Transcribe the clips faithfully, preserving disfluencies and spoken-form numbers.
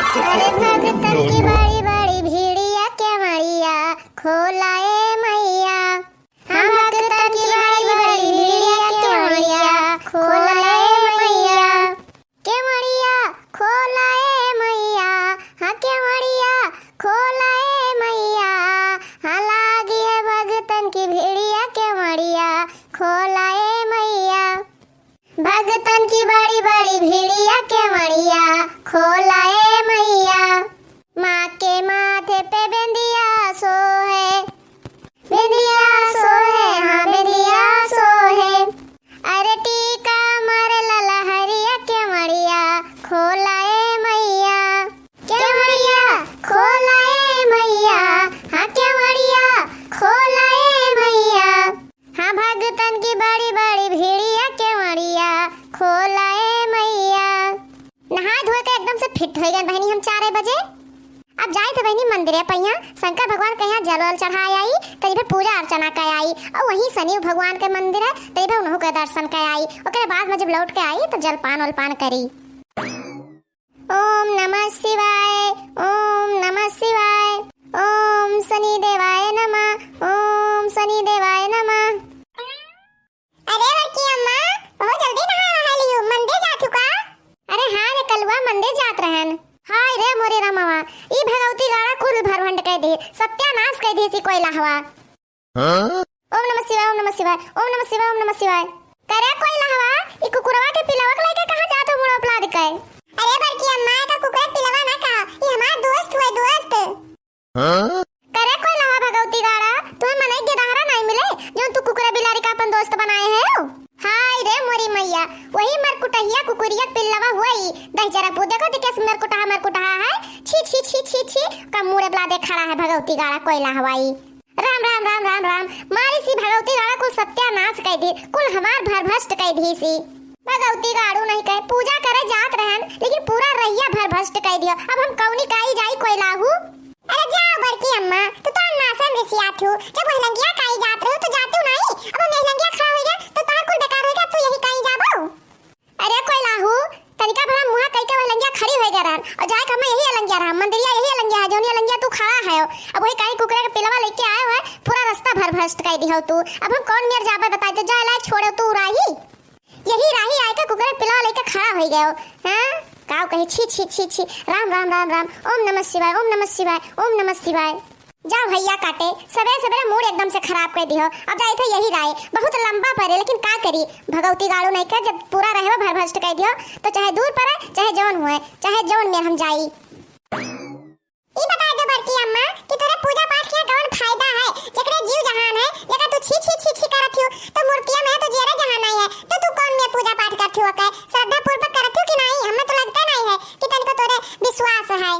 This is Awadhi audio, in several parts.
अरे भगतन की बड़ी बड़ी भीड़िया, केवड़िया खोला ए मैया। हाँ, भगतन की बड़ी बड़ी भीड़िया, केवड़िया खोला ए मैया। केवड़िया खोला ए मैया, हाँ, केवड़िया खोला ए मैया। हाँ, लागी है भगतन की भीड़िया, केवड़िया खोला ए मैया। भगतन की बड़ी बड़ी भीड़िया, केवड़िया खोला ए मैया। माँ के माथे पे बिंदिया सोहे, बिंदिया सोहे, हाँ, बिंदिया सोहे। अरे टीका मारे ललहरिया, केवड़िया खोला ए मैया। केवड़िया खोला ए मैया, हाँ, केवड़िया खोला ए मैया। हाँ, भगतन की बड़ी बड़ी भीड़िया, केवड़िया खोला ए मैया। नहाए धोए के एकदम से fit होइ गए बहिनी हम चारे बजे। अब जाए थे बहिनी मंदिरे पहिया, शंकर भगवान के यहाँ जल वल चढ़ाए आई, तनी फिर पूजा अर्चना कर आई। और वहीं शनि भगवान के मंदिर है, तनी फिर उन्हों के दर्शन कर आई। ओकरे बाद में जब लौट के आई तो जलपान वलपान करी। ओम नमः शिवाय, ओम नमः शिवाय, ओम शनि देवाय नमः, ओम शनि देवाय नमः। अरे बड़की अम्मा, बहुत जल्दी नहा वहा लियो, मंदिर जात हू का? अरे हाँ रे कलुआ, मंदिर जात रहन। हाय रे मोरे रामवा, ई भगवती गाड़ा कुल भरभंड कह दे, सत्यानाश कह दे सी कोयला हवा। हाँ? ओम नमः शिवाय, ओम नमः शिवाय, ओम नमः शिवाय, ओम नमः शिवाय। करे कोयला हवा, ई कुकुरवा के पिलवा के लेके कहाँ जात हो मुड़ो प्लाद के? अरे बड़की अम्मा, का कुकुरा पिलवा ना कहा, ई हमार दोस्त हुए, दोस्त। हाँ? करे कोयला हवा भगवती गाड़ा, तुम्हें मनई के दहरा नहीं मिले, जो तू कुकुरा बिलारी का अपन दोस्त बनाए है हो? हाय रे मोरी मैया, वही मरकुटहिया कुकुरिया पिल्लवा हुई, दही जरा पू देखो तो कैसे मरकुटहा मरकुटहा है। छी छी छी छी छी, का मुड़े प्लादे खड़ा है भगवती गाड़ा कोयला हवाई। राम राम राम राम राम। मारी सी भगवती गाड़ा कुल सत्यानाश कइ दी, कुल हमार भरभ्रष्ट कइ दी सी। भगवती गाड़ू नहीं कहे, पूजा करे जात रहन, लेकिन पूरा रहिया भरभ्रष्ट कइ दियो। अब हम कौनी काई जाई कोयलाहू? अरे जाओ बड़की अम्मा, तू तो नासन रिसियात हूँ। जब वह लंगिया काई जात रहे तो जातू नहीं, अब हम यही लंगिया खड़ा हो गया तो तार कुल बेकार हो गया, तू यही काई जाबो। अरे कोयलाहू, तनिका भर हम मुँहा कई के वह लंगिया खड़ी हो गए रहन, और जाए के हम यही अलंगिया रहा, मंदिरिया यही अलंगिया है, जौन अलंगिया तू खड़ा है, अब वही काई कुकरे के पिलवा लेके आए हुए, पूरा रास्ता भरभ्रष्ट कर दी हो तू। अब हम कौन मेर जाबे बताई, तो जा लायक छोड़े तू राही। यही राही आए के कुकरे के पिलवा लेके खड़ा हो गए हो, हाँ? काव कही, छी छी छी छी, राम राम राम राम, ओम नमः शिवाय, ओम नमः शिवाय, ओम नमः शिवाय। जाओ भैया काटे, सबेरे सबेरे मूड एकदम से खराब कर दियो। अब जाई थे यही राय, बहुत लंबा पड़े, लेकिन का करी, भगवती गाड़ू नहीं कर, जब पूरा रहे भरभ्रष्ट कर दियो, तो चाहे दूर पड़े, चाहे जौन हुए, चाहे जौन में हम जाई। ई बता दो बड़की अम्मा कि तोरे पूजा पाठ के कौन फायदा है, जेकरे जीव जहान है, जेकर तू छी छी छी छी करत हियो, तो मूर्तिया में तो जियरे जहान नहीं है, तो तू कौन में पूजा पाठ करत हियो, के श्रद्धा पूर्वक करत हियो कि नहीं? हमें तो लगता नहीं है कि तनिको तोरे विश्वास है।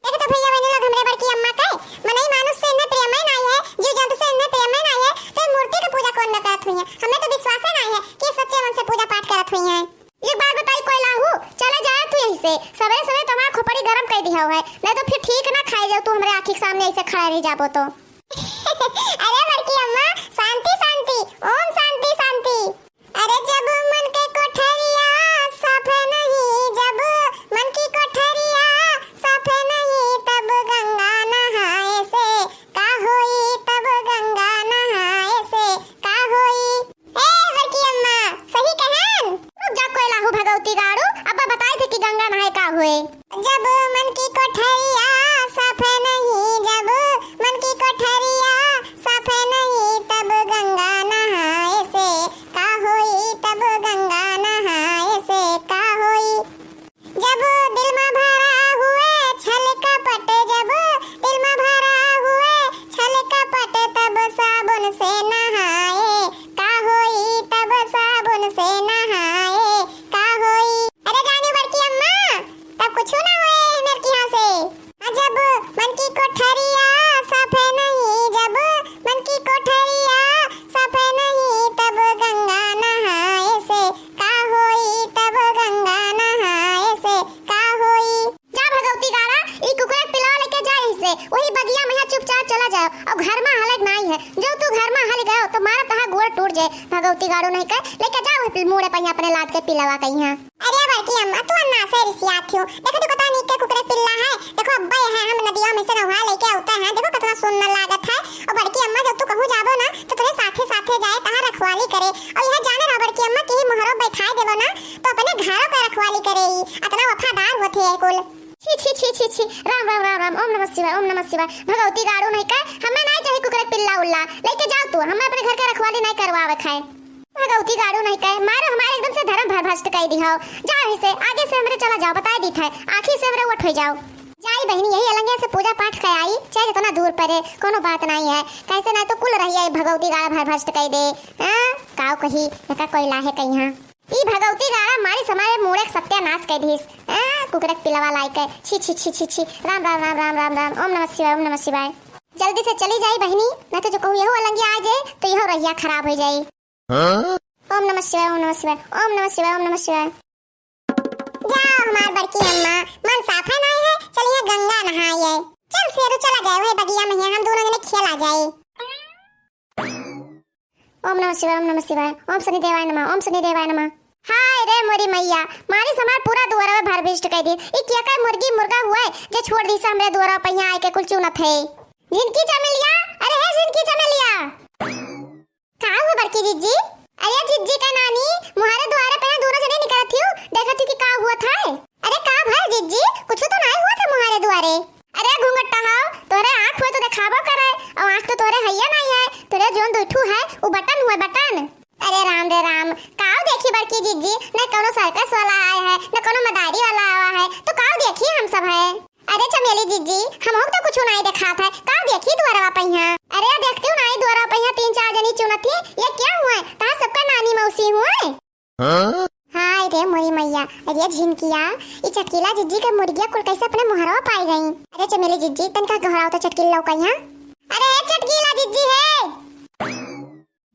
देख तो भैया बहनी लोग, हमरे बड़की अम्मा के मनई मानुष से इन्हें प्रेम ही नहीं है, जीव जंतु से इन्हें प्रेम ही नहीं है, तो ये मूर्ति के पूजा कौन न करत हुई है? हमें तो विश्वास ही नहीं है कि ये सच्चे मन से पूजा पाठ करत हुई है। एक बात बताई कोयलाहू, चले जाए तू यहीं से, सवेरे सवेरे तुम्हारा खोपड़ी गरम कर दिया है, नहीं तो फिर ठीक ना खाए जाओ तू हमरे आँखी के सामने ऐसे खड़ा रह जाबो तो। अरे बड़की अम्मा, शांति शांति, ओम शांति शांति। अरे जब मन के कोठरिया साफ नहीं, जब मन की कोठरिया साफ नहीं, तब गंगा नहाए से का होई, तब गंगा नहाए से का होई। ए बड़की अम्मा, सही कहन? रुक जा कोयलाहू भगवती गाड़ू, अब बताई थे कि गंगा नहाए का हुए। जब मन की कोठरिया साफ नहीं, जब मन की कोठरिया साफ नहीं, तब गंगा नहाए से का होई, तब गंगा नहाए से का होई। जब दिल में भरा हुए छल कपट, जब दिल में भरा हुए छल कपट, तब साबुन से नहाए का होई, तब साबुन से नहाए का होई। अरे जानी बड़की अम्मा, तब कुछ ना होए मेरे यहाँ से। जब मन की कोठरिया साफ नहीं, जब मन की कोठरिया साफ नहीं, तब गंगा नहाए से का होई, तब गंगा नहाए से का होई। जा भगवती गाड़ा, ई कुकुरा के पिलवा लेके जा यहीं से, वही बगिया में यहाँ चुपचाप चला जाओ, और घर में हलक नहीं है, जो तू घर में हल गयो तो मारा तहा गोड़ टूट जाए। भगवती गाड़ू नहीं कहे, लेके जाओ वही पिल-, मूड़े पहिया अपने लाद के पिलवा कहीं। अरे बड़की अम्मा, तू अन्ना से रिसियात हो। देखो तू कता नीक के कुकरे पिल्ला है, करे। और यह जाने रहो बड़की अम्मा कि ही मोहरो बैठाए देबो ना, तो अपने घरों का रखवाली करे ही। अतना वफादार होते है कुल। छी, छी, छी, छी, छी। राम, राम, राम, राम। ओम नमः शिवाय, ओम नमः शिवाय। भगवती गाड़ू नहीं कहे, हमें नहीं चाहिए कुकरे पिल्ला उल्ला। लेके जाओ तू, हमें अपने घर के रखवाली नहीं करवावे खाए। भगवती गाड़ू नहीं कहे, मारो हमारे एकदम से धर्म भ्रष्ट कर दी हो। जाओ ही से, आगे से हमरे चला जाओ, बताए दी थे। आखिर से हमरे उठ हो जाओ। जाई बहिनी, यही अलंगिया से पूजा पाठ कर आई, चाहे जितना दूर पड़े, कोनो बात नहीं है। कैसे नहीं तो कुल रही है भगवती गाड़ा भर भ्रष्ट कर दे। हाँ, काव कही, एका कोई लाहे कहीं हाँ। ई भगवती गाड़ा मारी समारे मूड़े के सत्यानाश कर दीस। हाँ, कुकरक पिलवा लाई के। छी, छी, छी, छी, छी। राम, राम, राम, राम, राम, राम। ओम नमः शिवाय, ओम नमः शिवाय। जल्दी से चली जाई बहिनी, नहीं तो जो कहूँ यहो अलंगिया आ जाए, तो यहो रहिया खराब हो जाए। हाँ? ओम नमः शिवाय, ओम नमः शिवाय, ओम नमः शिवाय, ओम नमः शिवाय। जाओ हमार बड़की अम्मा, मन साफा नाई है, चलिए गंगा नहाइए। चल शेरू चला जाए वही बगिया में, हम दोनों जने खेला जाए। ओम नमः शिवाय, ओम नमः शिवाय, ओम शनि देवाय नमः, ओम शनि देवाय नमः। हाय रे मोरी मैया, मारी समार पूरा दुआरा में भर भ्रष्ट कर दी। ई क्या का मुर्गी मुर्गा हुआ है जे छोड़ दी से हमरे दुआरा पे यहाँ आके कुल चुनत है। झिनकी चमेलिया, अरे हे झिनकी चमेलिया। का हुआ बड़की जिज्जी? अरे जिज्जी का नानी, मुहारे दुआरे पे यहाँ दोनों जने निकलत हियो, देखत हियो कि का हुआ था? अरे का भय जिज्जी, कुछ तो नहीं हुआ था मुहारे दुआरे। अरे घूंघट टहाओ, तोरे आँख हुए तो दिखाबो करे, और आँख तो तोरे हैया नहीं है, तोरे जोन दुठू है, वो बटन हुए बटन। अरे राम रे राम, काव देखी बड़की जिज्जी, न कोनो सर्कस वाला आए है, न कोनो मदारी वाला आवा है, तो काव देखी हम सब है। अरे चमेली जिज्जी, हमहू के तो कुछ नहीं देखात है, का देखी दुआरवा पहिया? अरे देखती हूँ नहीं दुआरवा पहिया तीन चार जनी चुनत ही, ये क्या हुए? तहार सबका नानी मौसी हुए। हाँ? हाय रे मोरी मैया, अरे झिनकिया, ई चटकीला जिज्जी के मुर्गिया कुल कैसे अपने मुहरवा पाई गई? अरे चमेली जिज्जी, तनिका गोहराओ तो चटकीला लौकइया। अरे चटकीला जिज्जी है।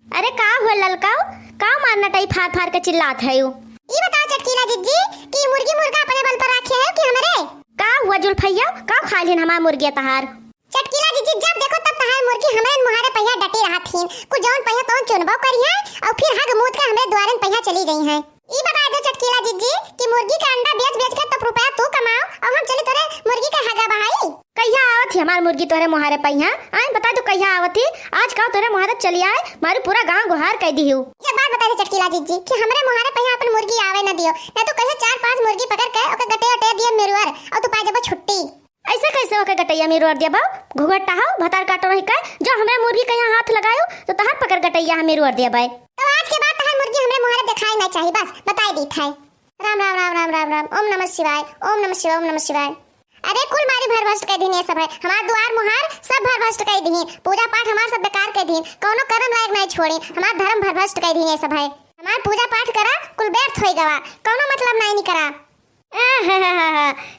अरे का हुआ ललकाऊ, का मार नटई फार फार के चिल्लात है यू? ई बताओ चटकीला जिज्जी कि मुर्गी मुर्गा अपने बल पर रखे है कि हमरे? का हुआ जुल्फैया, का खा लिहन हमार मुर्गिया तहार? चटकीला जिज्जी जब देखो तब तहार मुर्गी हमरे मुहारे पहिया डटी रहत हीन, कुछ जौन पहिया तौन चुनबो करी है और फिर हग मूत के हमरे द्वारन पहिया चली गई है। ई बताई दो चटकीला जिज्जी कि मुर्गी के अंडा बेच बेच के तो रुपया तू कमाओ और हम चली तोरे मुर्गी के हगा बहाई। कहिया आवत ही हमार मुर्गी तोहरे मुहारे पहिया? आए बता दो कहिया आवत ही? आज का तोहरे मुहारे चली आए, मारू पूरा गांव गुहार कह दी हूँ। ये बात बता दे चटकीला जिज्जी कि हमरे मुहारे पहिया अपन मुर्गी आवे न दियो, ना तो कहियो चार पांच मुर्गी पकड़ के ओके गटे गटे दिए मिरुअर और तू पाए जब छुट्टी। ऐसे कैसे ओके गटैया मिरुअर दिया बा? घुघट्टा हो, भतार काटो नहीं कहे, जो हमरे मुर्गी के यहाँ हाथ लगायो तो तहार पकड़ गटैया हम मिरुअर दिया बाय। तो आज के बाद तहार मुर्गी हमरे मुहारे दिखाई ना चाहिए, बस बताई दी था। राम राम राम राम राम राम, ओम नमः शिवाय, ओम नमः शिवाय, ओम नमः शिवाय। अरे कुल मारी भरभस्ट कह दीन ये सब है, हमार दुआर मुहार सब भरभस्ट कह दीन, पूजा पाठ हमार सब बेकार कह दीन, कौनो कर्म लायक नहीं छोड़ी, हमार धर्म भरभस्ट कह दीन ये सब है, हमार पूजा पाठ करा कुल व्यर्थ होई गवा, कौनो मतलब नहीं निकरा।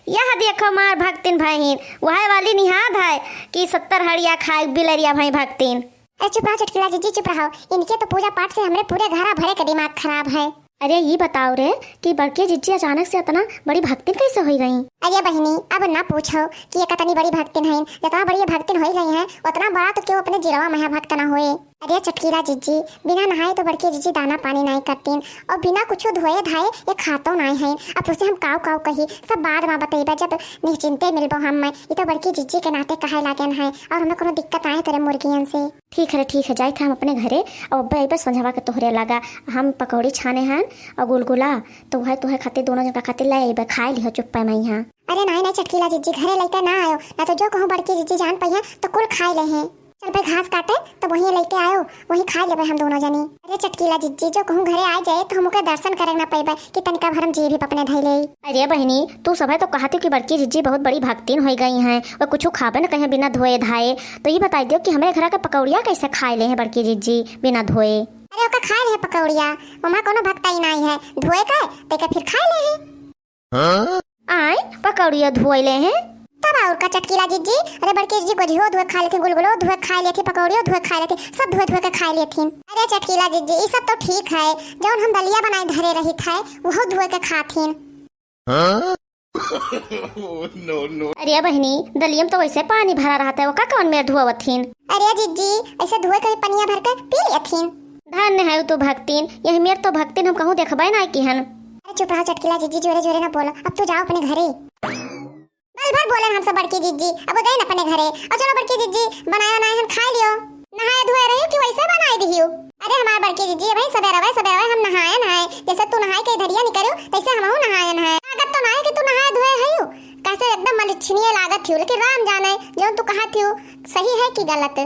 यह देखो मार भक्तिन भहिन, वह वाली निहाद है कि सत्तर हड़िया खाए बिलरिया भई भक्तिन। अरे चुप रहो चटकीला जिज्जी, चुप रहो। इनके तो पूजा पाठ से हमरे पूरे घरा भरे के दिमाग खराब है। अरे ये बताओ रे कि बड़की जिज्जी अचानक से इतना बड़ी भक्तिन कैसे होई गई? अरे बहिनी, अब ना पूछो कि ये कितनी बड़ी भक्तिन है। जितना बड़ी ये भक्तिन होई गई है, उतना बड़ा तो क्यों अपने जिलवा में भक्त ना होए। अरे चटकीला जिज्जी, बिना नहाए तो बड़की जिज्जी दाना पानी नाई करतीन और बिना कुछ धोए धाए ये खातो नाई है। अब तुझसे हम काव काव कही, सब बाद में बतइबा, जब निश्चिंते मिलबो हम। मैं ये तो बड़की जिज्जी के नाते कहे लागेन है और हमें कोनो दिक्कत आए तेरे मुर्गियन से। ठीक है रे, ठीक है, जाइत है हम अपने घरे। अब अब्बे अइबे संझवा के तोहरे लगा हम पकौड़ी छाने हन और गुलगुला, तो वह तोहरे खातिर दोनों जन का खातिर ले अइबे, खाए लिहो चुप्पे में यहाँ। अरे नहीं नहीं चटकीला जिज्जी, घरे लेके ना आयो, ना तो जो कहूँ बड़की जिज्जी जान पइहे तो कुल खाए ले हैं। चल भाई घास काटे, तब वहीं लेके आयो, वहीं खा लेबे हम दोनों जनी। अरे चटकीला जिज्जी, जो कहूँ घरे आ जाए तो हम ओके दर्शन करे ना पइबे कि तनिका भर हम जीभ अपने धई ले। अरे बहिनी, तू सभे तो कहत हो कि बड़की जिज्जी बहुत बड़ी भक्तिन होई गई हैं, वो कुछ खाबे न कहीं बिना धोए धाए। तो ये बताई दियो कि हमरे घरा के पकौड़िया कैसे खाए ले हैं बड़की जिज्जी बिना धोए? अरे ओका खाए ले हैं पकौड़िया, ओमा कोनो भक्ताई नाई है, धोए के तेके फिर खाए ले हैं। हाँ? आय, पकौड़ियो धोए ले हैं। तब और का चटकीला जिज्जी, अरे बड़की जिज्जी गोझियो धोए खा लेथिन, गुलगुलो धोए खा लेथिन, पकौड़ियो धोए खा लेथिन, सब धोए धोए के खा लेथिन। अरे चटकीला जिज्जी, ई सब तो ठीक है, जौन हम दलिया बनाए धरे रही थे, वो धोए के खाथिन। हाँ? Oh, no, no। अरे बहिनी, दलिया में तो वैसे पानी भरा रहता है, वो का कौन मेर धोवथिन? अरे जिज्जी, ऐसे धोए के पनिया भर के पी लेथिन। धन्य है तू भक्तिन, यही मेर तो भक्तिन हम कहूँ देखबे ना किहन। अरे चुप रहो चटकीला जिज्जी, जोरे जोरे ना बोलो, अब तू जाओ अपने घरे। बल भर बोले हम सब बड़की जिज्जी, अब गए न अपने घरे। और चलो बड़की जिज्जी, बनाया ना हम खा लियो। नहाए धोए रही कि वैसे बनाए दिहियो? अरे हमार बड़की जिज्जी, अबहीं सबेरवे सबेरवे हम नहायन है, जैसे तू नहाय के इधरिया निकरिउ, तैसे हमहू नहायन है। लागत तो नाहीं कि तू नहाय धोए हइउ, कैसे एकदम मलिच्छिनिये लागत हिउ, लेकिन राम जाने जौन तू कहत हिउ सही है कि गलत।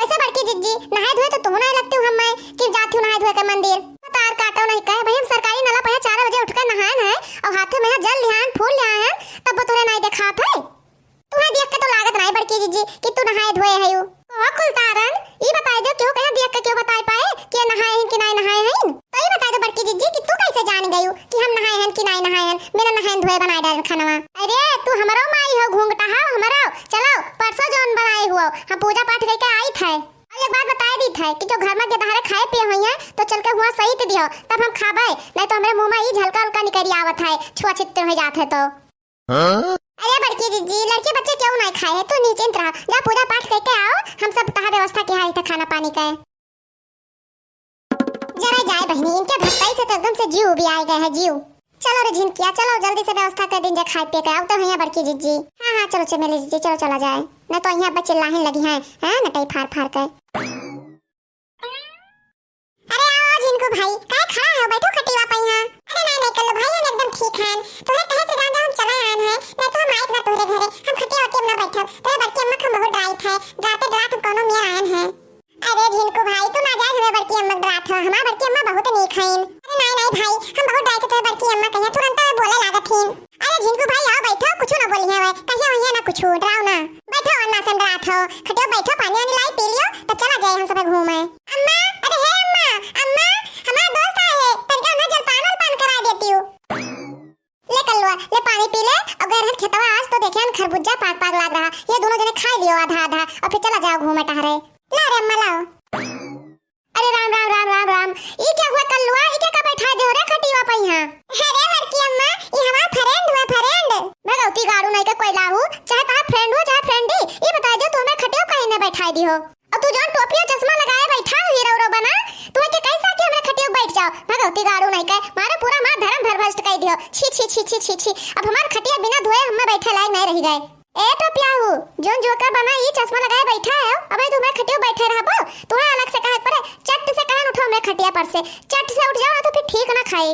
वैसे बड़की जिज्जी, नहाय धोए तो तुहू नाहीं लगतिउ हम्मे कि जात हिउ नहाय धोए के मंदिर। भतार काटो नाहीं कहे, भाई हम सरकारी नला पहिया चार बजे उठ के नहायन है और हाथे में जल लिहायन, फूल लिहायन, तब वो तोरे नाहीं देखात है। तुहैं देख के तो लागत नाहीं बड़की जिज्जी कि तू नहाए धोए हइउ। ओ कुलतारन, ई बताइ दियो, केहू कहिया देख के केहू बताइ पाए कि ये नहाए हइन कि नाहीं नहाए हइन? तो ई बताइ दो बड़की जिज्जी कि तू कैसे जान गइउ कि हम नहाए हन कि नाहीं नहाए हन, बिना नहाए धोए बनाए डालन खानवा। अरे तू हमरो माई हो, घूंघटा हो हमरो। चलो परसों जौन बनाए हुओ, हम पूजा पाठ कइके आइत है। और एक बात बताइ दीत है कि जो घर में गेदहरे खाए पिए होइहैं तो चल के हुआँ सहित दियो, तब हम खाबे, नाहीं तो हमरे मुँह में ई झलका उलका निकरि आवत है, छुआछित होइ जात है तो। हाँ? अरे बड़की जिज्जी, लड़के बच्चे केहू नाहीं खाए है, तू निश्चिंत रहा, जा पूजा पाठ कइके आओ, हम सब तहार व्यवस्था किहा है खाना पानी के। जरा जाए बहिनी, इनके भक्ताई से तो एकदम से जीव उबियाए गए है, जीव। चलो रे झिनकिया, चलो जल्दी से व्यवस्था कर दीन जाए खाए पिए के, आओ तो भैया बड़की जिज्जी। हाँ हाँ चलो चमेली जिज्जी, चलो चला जाए, नाहीं तो यहाँ पे चिल्लाहिन लगिहैं, हैं नटई फार फार के। अरे आओ झिनकू भाई, काहे खड़ा हो, बैठो खटिया पे यहाँ। अरे नाहीं नाहीं कल्लू भाई, हम एकदम ठीक हैं। तोहरे कहे से जान जा हम चले आयन है, नाहीं तो हम आइत ना तोहरे घरे। हम खटिया वटिया में ना बैठब, तोहरे बड़की अम्मा के हम बहुत डराइत है, डराते डरात हम कौनो मेर आयन है। अरे झिनकू भाई, तू ना जाए हमरे बड़की अम्मा के डरात हो, हमार बड़की अम्मा बहुत नीक हईन। अरे नाहीं नाहीं भाई, हम बहुत डराइत तोहरे बड़की अम्मा कहिया तुरंत बोले लागत हीन। अरे झिनकू भाई आओ बैठो, कुछ ना बोली है, कहिया वहिया ना कुछ, डराओ ना। बैठो, अन्ना से डरात हो, खटिया बैठो, पानी वानी लाई पी लियो, तब चला जाए हम सब घूमे। अम्मा, अरे हे अम्मा, अम्मा, हमार दोस्त आए है, तनिका हमें जलपान वलपान करा देतिउ। ले कल्लुआ, ले पानी पी ले, और गए रहन खेतवा आज तो देखे हन खरबूजा पाक पाक लाग रहा, ये दोनों जने खाए लियो आधा आधा, और फिर चला जाओ घूमे टहरे। ला रे अम्मा लाओ। अरे राम राम राम राम राम, ई क्या हुआ कल्लुआ, ई क्या का बैठाए देहो रे खटिया पे यहाँ? अरे बड़की अम्मा, ई हमार friend हुआ, friend। भगवती गाड़ू नाहीं के कोई लाहू, चाहे तहार friend हो चाहे friend, ई बताइ दियो तू हमें खटिया काहे न बैठाए दिहो? और तू जौन टोपिया चश्मा लगाए बैठा हो हीरो उरो बना, तू के कैसा कि हमरे खटिया बैठ जाओ? भगवती गाड़ू नाहीं के, मारे पूरा मार धर्म भर भ्रष्ट कइ दिहो। छी छी छी छी छी छी, अब हमार खटिया बिना धोए हमें बैठे लायक नाहीं रहि गए। ए टोपियाहू, जौन जोकर बना ई चश्मा लगाए बैठा है, अबे तू हमारे खटियो बैठे रहबो, तोहे अलग से कहे के पड़े, चट से कहन उठो हमरे खटिया पर से, चट से उठ जाओ ना तो फिर ठीक ना खाई।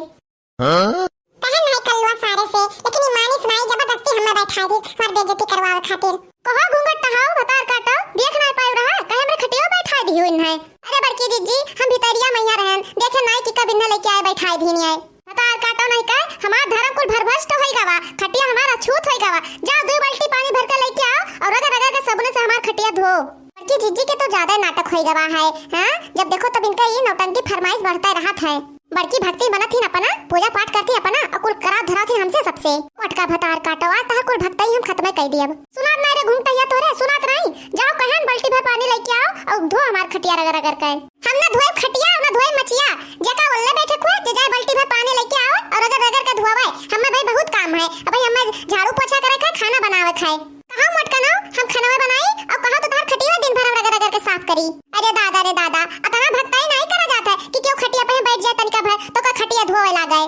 हाँ? कहन नाहीं कल्लुआ सारे से, लेकिन ई मानिस नाहीं, जबरदस्ती हमें बैठा दी, हमार बेइज्जती करवावे खातिर। कहो घूंघट टहाओ, भतार काटो, देख नाहीं पायो रहा, कहे हमरे खटियो बैठा दी हुई है। अरे बड़की जिज्जी, हम भितरिया मइया रहन, देखे नाहीं कि कब इन्हें लेके आए बैठाए दीन आए। भतार काटो नाहीं कहे, हमार धर्म कुल भरभ्रष्ट होई गवा, खटिया हमार अछूत होई गवा। जाओ दुइ बाल्टी पानी भर के लेके आओ और रगड़ रगड़ के सबने से हमार खटिया धो। बड़की जिज्जी के तो ज्यादा नाटक होई गवा है, हाँ? जब देखो तब इनका ये नौटंकी फरमाइश बढ़ते रहत है। बड़की भक्ति बनत ही अपना, पूजा पाठ करती अपना, और कुल करा धरा थी हमसे सबसे। मोटका भतार काटो, आज तहार कुल भक्तई हम खत्म कइ दियब। सुनात नाहीं रे घूंघटैया तोहरे, सुनात नाहीं? जाओ कहन बाल्टी भर पानी लेके आओ और धो हमार खटिया रगड़ रगड़ के। हम ना धोए खटिया, ना धोए मचिया। जेका ओल्ले बैठे खुए, जे जाए बाल्टी भर पानी लेके आओ और रगड़ रगड़ के धोवावे। हमें भाई बहुत काम है। अब भाई हमें झाड़ू पोछा करे खाए, खाना बनावे खाए। कहाँ मोटकनो, हम खाना बनाई और कहाँ तो तोहार खटिया दिन भर हम रगड़ रगड़ के साफ करी। अरे दादा रे दादा, अतना भक्ताई नाहीं करा जात है कि केहू खटिया पे बैठ जाए तनिका भर तो का खटिया धोवे लागे।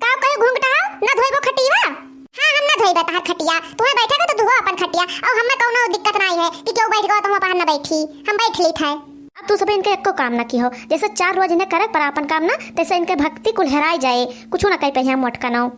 का कहे घूंघटा, ना धोइबो खटिया? हाँ, हम ना धोइबे तोहार खटिया। तुहे बैठे के तो धोवा अपन खटिया, और हमें कौनो दिक्कत नाहीं है कि केहू बैठ गवा तो हम बाहर ना बैठी, हम बैठ लीत है। अब तू सब इनके एको काम ना किहो, जैसे चार रोज इन्हें करे पर अपन काम ना, तैसे इनके भक्ति कुल हेराई जाए, कुछ ना कह पे मोटकनो।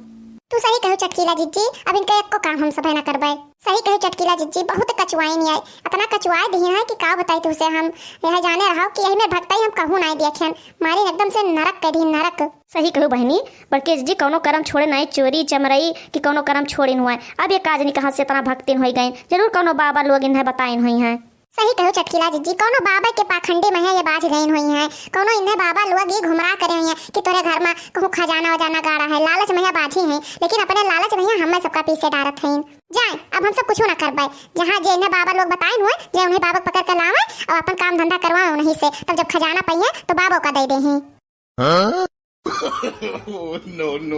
तू सही कहो चटकीला जिज्जी, अब इनके एको काम हम सब ना करबे। सही कहो चटकीला जिज्जी, बहुत कचुआइन है, अतना कचुआए दिहिन है कि का बताई तुसे हम। यह जाने रहो कि यही में भक्ताई हम कहूँ नाहीं देखियन, मारिन एकदम से नरक कइ दिहिन, नरक। सही कहो बहिनी, बड़की जिज्जी कौनो करम छोड़े नाहीं, चोरी चमरई कि कौनो करम छोड़िन हुए। अब ये का जनी कहाँ से अतना भक्तिन होइ गइन, जरूर कौनो बाबा लोग इन्हें बताइन हुई हैं। सही कहो चटकीला जिज्जी, कौनो बाबा के पाखंडी मइया ये बाझ गइन हुई हैं, कौनो इन्हें बाबा लोग ये घुमरा करे हुई हैं कि तोरे घर में कहूँ खजाना वजाना गाड़ा है, लालच मइया बाझी हैं, लेकिन अपने लालच मइया हमें सबका पीछे डारत हैं। जाए, अब हम सब कुछ ना करबे, जहाँ जे इन्हें बाबा लोग बताइन हुए, जे उन्हें बाबा पकड़ के लावे और अपन काम धंधा करवाए उन्हीं से, तब जब खजाना पाइए तो बाबा का दे दे हैं। हाँ? Oh, no, no।